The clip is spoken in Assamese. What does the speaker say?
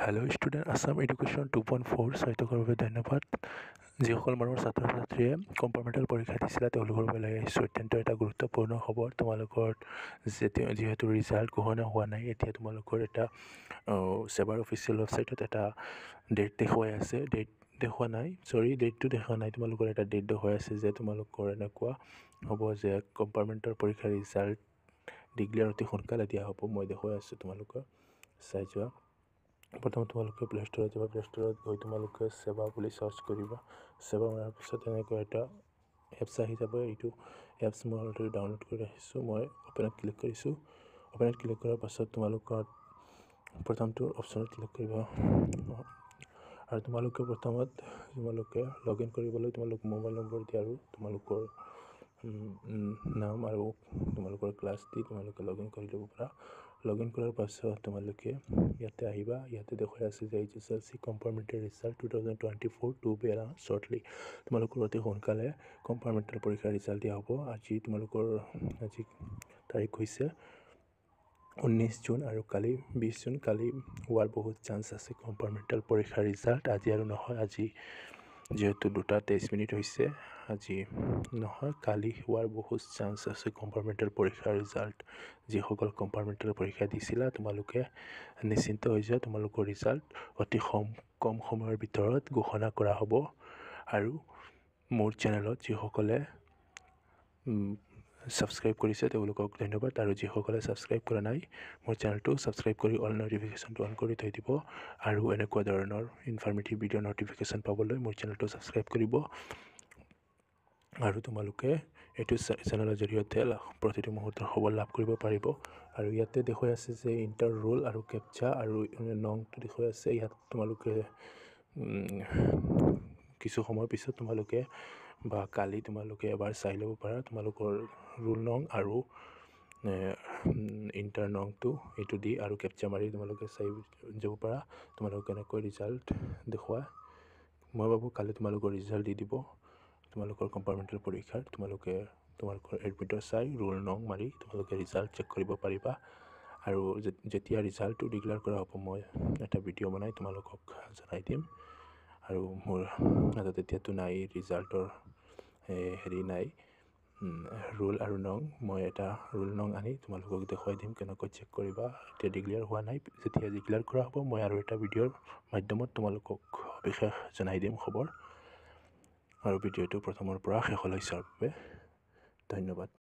Hello student, Assam Education 2.4 চাই থকাৰ বাবে ধন্যবাদ। যিসকল মৰমৰ ছাত্ৰ ছাত্ৰীয়ে কম্পাৰ্টমেণ্টেল পৰীক্ষা দিছিলে, তেওঁলোকৰ বাবে লৈ আহিছোঁ অত্যন্ত এটা গুৰুত্বপূৰ্ণ খবৰ। তোমালোকৰ যেতিয়া যিহেতু ৰিজাল্ট ঘোষণা হোৱা নাই, এতিয়া তোমালোকৰ এটা ছেবাৰ অফিচিয়েল ৱেবছাইটত এটা ডেট দেখুৱাই আছে। ডেট দেখুওৱা নাই, চৰি, ডেটটো দেখুওৱা নাই। তোমালোকৰ এটা ডেট দেখুৱাই আছে যে তোমালোকৰ এনেকুৱা হ'ব যে কম্পাৰ্টমেণ্টৰ পৰীক্ষাৰ ৰিজাল্ট ডিক্লেয়াৰ অতি সোনকালে দিয়া হ'ব। মই দেখুৱাই আছোঁ, তোমালোকৰ চাই যোৱা। প্ৰথমে তোমালোকে প্লে ষ্ট'ৰত যাবা। প্লে ষ্ট'ৰত গৈ তোমালোকে ছেবা বুলি চাৰ্চ কৰিবা। ছেবা মাৰাৰ পিছত এনেকুৱা এটা এপছ আহি যাব। এইটো এপছ মই অলৰেডি ডাউনলোড কৰি ৰাখিছোঁ। মই অ'পেনত ক্লিক কৰিছোঁ। অ'পেনত ক্লিক কৰাৰ পাছত তোমালোকৰ প্ৰথমটো অপশ্যনত ক্লিক কৰিবা আৰু তোমালোকে প্ৰথমত তোমালোকে লগ ইন কৰিবলৈ তোমালোক মোবাইল নম্বৰ দিয়া আৰু তোমালোকৰ নাম আৰু তোমালোকৰ ক্লাছ দি তোমালোকে লগ ইন কৰি ল'ব পাৰা। লগ ইন কৰাৰ পাছত তোমালোকে ইয়াতে আহিবা। ইয়াতে দেখুৱাই আছে যে HSLC compartmental result 2024 to be announce shortly। তোমালোকৰ অতি সোনকালে কম্পাৰ্টমেণ্টেল পৰীক্ষাৰ ৰিজাল্ট দিয়া হ'ব। আজি তোমালোকৰ আজি তাৰিখ হৈছে 19 জুন আৰু কালি 20 জুন। কালি হোৱাৰ বহুত চান্স আছে কম্পাৰ্টমেণ্টেল পৰীক্ষাৰ ৰিজাল্ট। আজি আৰু নহয়। আজি যিহেতু 2টা 23 মিনিট হৈছে, আজি নহয়, কালি হোৱাৰ বহুত চান্স আছে কম্পাৰ্টমেণ্টেল পৰীক্ষাৰ ৰিজাল্ট। যিসকল কম্পাৰ্টমেণ্টেল পৰীক্ষা দিছিলা, তোমালোকে নিশ্চিন্ত হৈ যোৱা। তোমালোকৰ ৰিজাল্ট অতি কম সময়ৰ ভিতৰত ঘোষণা কৰা হ'ব। আৰু মোৰ চেনেলত যিসকলে ছাবস্ক্ৰাইব কৰিছে, তেওঁলোকক ধন্যবাদ। আৰু যিসকলে ছাবস্ক্ৰাইব কৰা নাই, মোৰ চেনেলটো ছাবস্ক্ৰাইব কৰি অল ন'টিফিকেশ্যনটো অন কৰি থৈ দিব আৰু এনেকুৱা ধৰণৰ ইনফৰ্মেটিভ ভিডিঅ' ন'টিফিকেশ্যন পাবলৈ মোৰ চেনেলটো ছাবস্ক্ৰাইব কৰিব। আৰু তোমালোকে এইটো চেনেলৰ জৰিয়তে প্ৰতিটো মুহূৰ্তৰ খবৰ লাভ কৰিব পাৰিব। আৰু ইয়াতে দেখুৱাই আছে যে এণ্টাৰ ৰোল আৰু কেপচা আৰু নংটো দেখুৱাই আছে। ইয়াত তোমালোকে কিছু সময়ৰ পিছত তোমালোকে বা কালি তোমালোকে এবাৰ চাই ল'ব পাৰা। তোমালোকৰ ৰোল নং আৰু এণ্টাৰ নংটো এইটো দি আৰু কেপচা মাৰি তোমালোকে চাই যাব পাৰা তোমালোকে কেনেকৈ ৰিজাল্ট দেখুওৱা। মই ভাবোঁ কালি তোমালোকৰ ৰিজাল্ট দি দিব তোমালোকৰ কম্পাৰ্টমেণ্টেল পৰীক্ষাৰ। তোমালোকে তোমালোকৰ এডমিটৰ চাই ৰোল নং মাৰি তোমালোকে ৰিজাল্ট চেক কৰিব পাৰিবা। আৰু যেতিয়া ৰিজাল্টটো ডিক্লেয়াৰ কৰা হ'ব, মই এটা ভিডিঅ' বনাই তোমালোকক জনাই দিম। আৰু মোৰ হাতত এতিয়াতো নাই ৰিজাল্টৰ হেৰি নাই, ৰোল আৰু নং। মই এটা ৰোল নং আনি তোমালোকক দেখুৱাই দিম কেনেকৈ চেক কৰিবা। এতিয়া ডিক্লেয়াৰ হোৱা নাই। যেতিয়া ডিক্লেয়াৰ কৰা হ'ব, মই আৰু এটা ভিডিঅ'ৰ মাধ্যমত তোমালোকক বিশেষ জনাই দিম খবৰ। আৰু ভিডিঅ'টো প্ৰথমৰ পৰা শেষলৈ চোৱাৰ বাবে ধন্যবাদ।